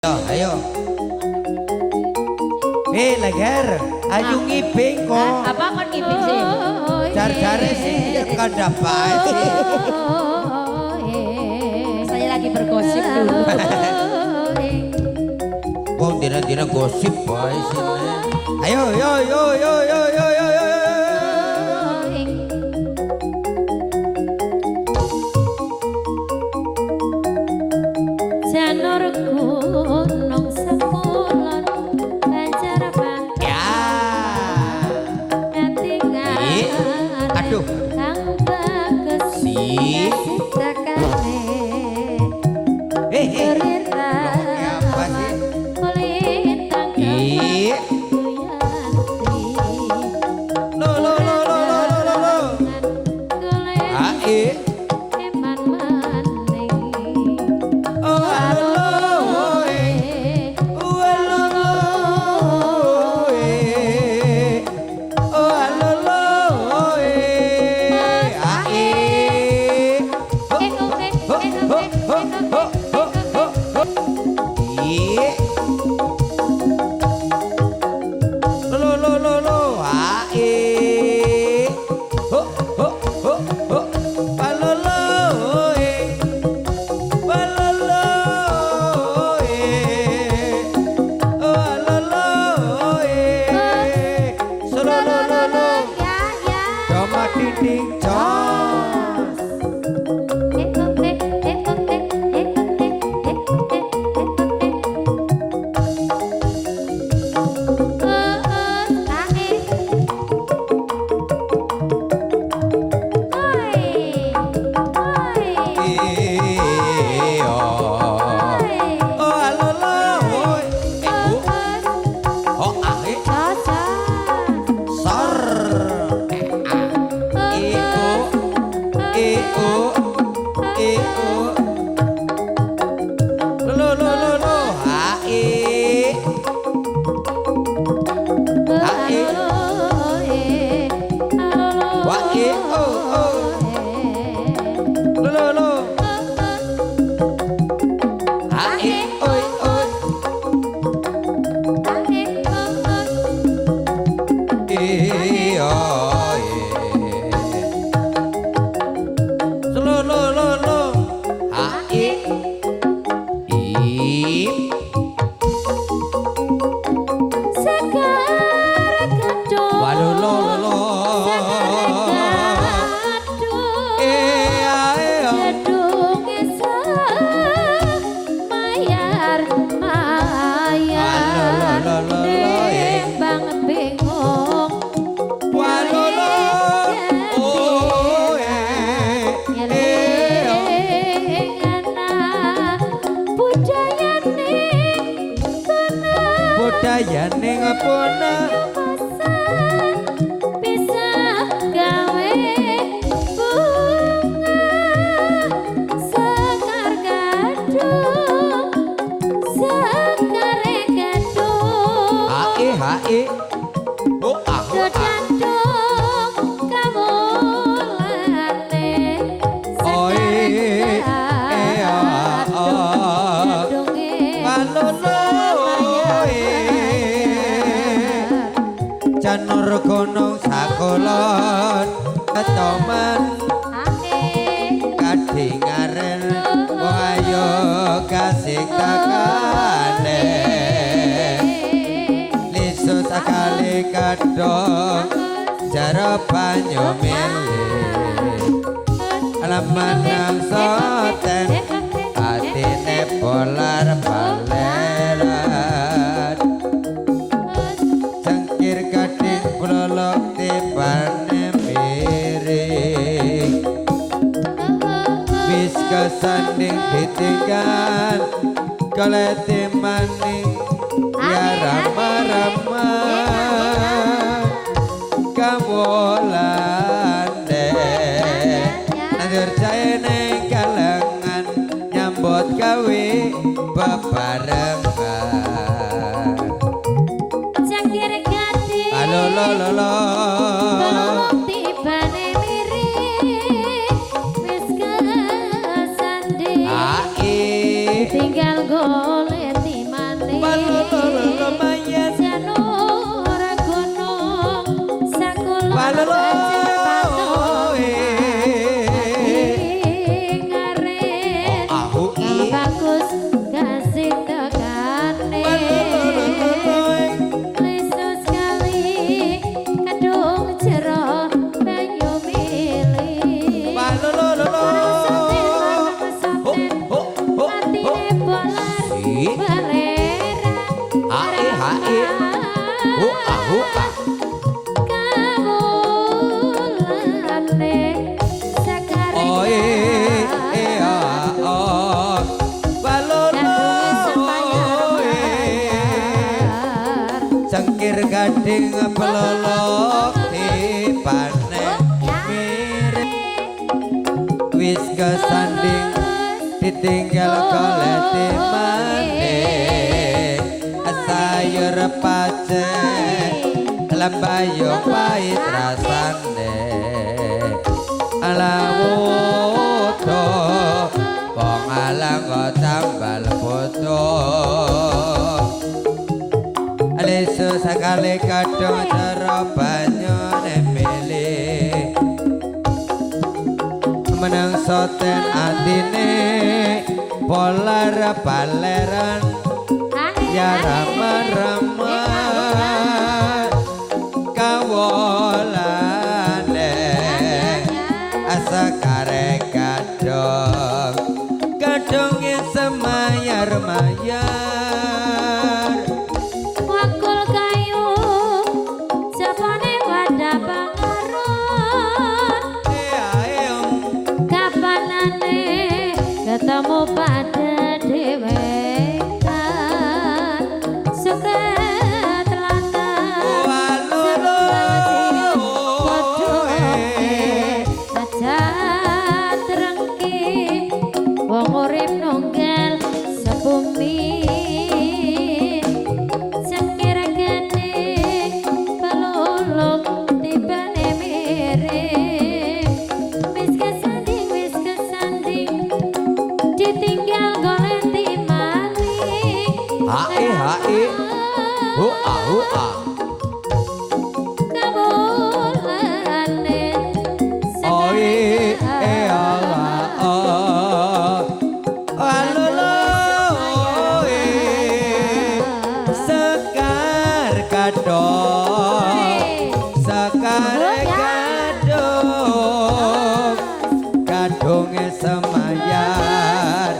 Ayo. Leger, ayo ngibing kok. Apa kon ngibing sih? Jar-jare sih kandha bae. Saya lagi bergosip dulu. Wong dina-dina gosip bae sini. Ayo yo yo yo yo yo yo yo. Janur gunung sekulon banjar bantar. Ya. Aduh. Kang bagus. Si. Takane. Eh. Apa sih? Ih. Lo lo lo lo lo lo lo. Ah, eh. Janur gunung sakulon ketoman kadingaren ayo kasih takane lisu sakali kadong jaro banyu milih alamanang soten atine polar baleran cangkir gading blolok tibane miring wis kesanding ditinggal golete maning ya rama-rama kawulane nandur jae ning kalengan nyambut gawe bebarengan cangkir gading alo lo lo lo tibane miring wis kesanding ae tinggal golek. Cengkir gading pelolok tibane mirip wis kesanding ditinggal golek mane sayur pacet lembayo pahit rasane ala woto wong alang kok tambal foto lesu sakali kadung jero banyune milih menang soten atine polar paleran ya rama-rama kawolane asekare kadung kadunge semayar mayar wakul kayu japane wadah pangaron kapanane ketemu pada dhewekan suket lantar aja trengki wong urip nunggal sebumi cengkir gading peluluk tibane mirip wis kesanding ditinggal golek timani hae hae hu a hu a kawulane oi e ala o alolo e sekar kadong sekar kadong kadonge semayar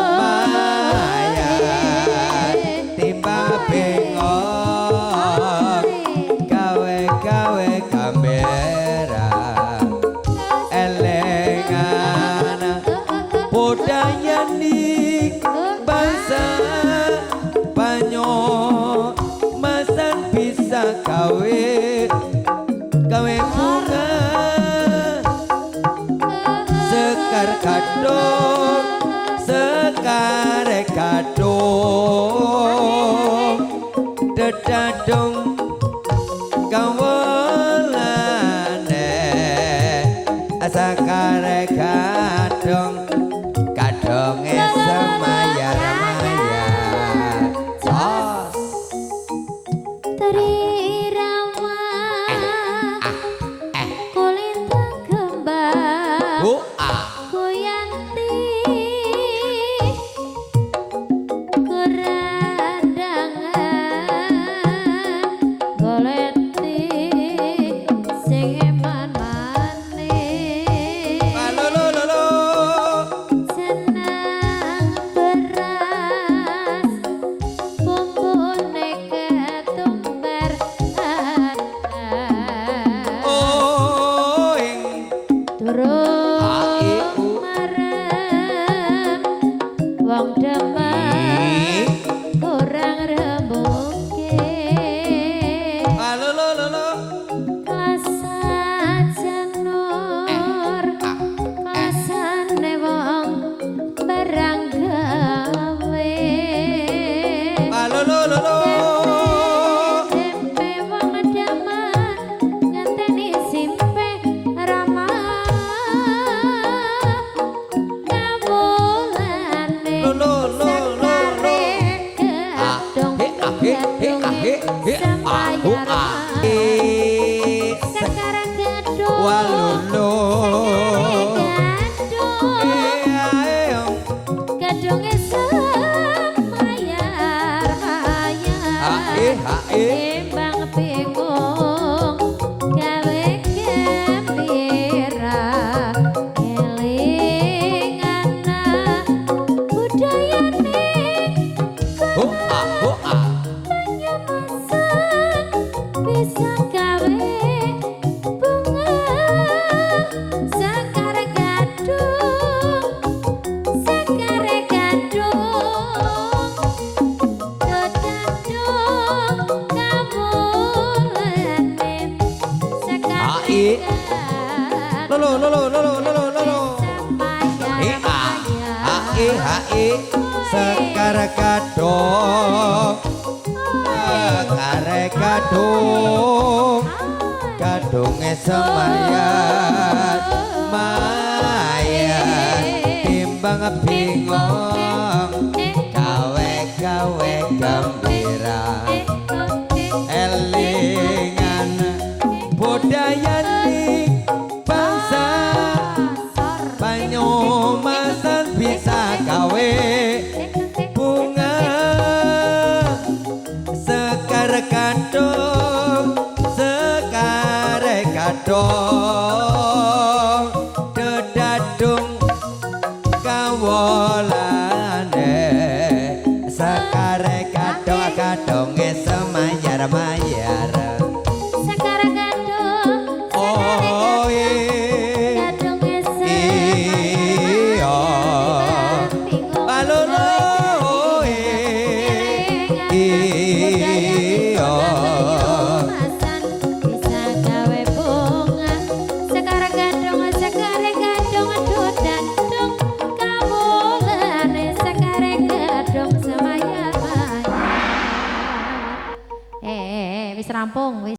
mayar timba bengok gawe-gawe kamera elengana budayani bangsa banyo masan bisa gawe gawe bunga sekar kadung sekar kadung dedadung kawulane sakare kadung kadunge semayar mayar jos Trirama kulintang kembang hu a Kuyanti kerandangan goleti sing eman manis alololo senang beras bumbune ketumbar oh ing turun A, I, U. marem wong demen kurang rembuke alololo klasa janur klasane wong barang gawe alololo tempe wong demen ngenteni simpe rama kawulane Lo, lo, lo, lo, lo. sekare gadung he a he he a he he a hu a e sekare gadung walolo gadung e a e ong gadunge semayar mayar a e ha e timbang bingung gawe gembira elingana budayane hu a hu a banyumasan bisa gawe bunga sekar gadung sekar gadung dedadung kawulane lolo lolo lolo lolo lolo. E A H E H E sekar kadung, sekar kadung, kadunge semayat mayat timbang bingung gawe gawe gembira elingan budayane bangsa Banyumasan bisa gawe bunga sekar kadung, sekar kadung dedadung kawolane sekar kadung kadunge semayar mayar. Sekar kadung, Oh iya. kadunge Iya. Palolo iya. Bisa gawe bunga sekar kadung, sekar kadung dodadung kawulane sekar kadung semayar mayar. Wis rampung wis.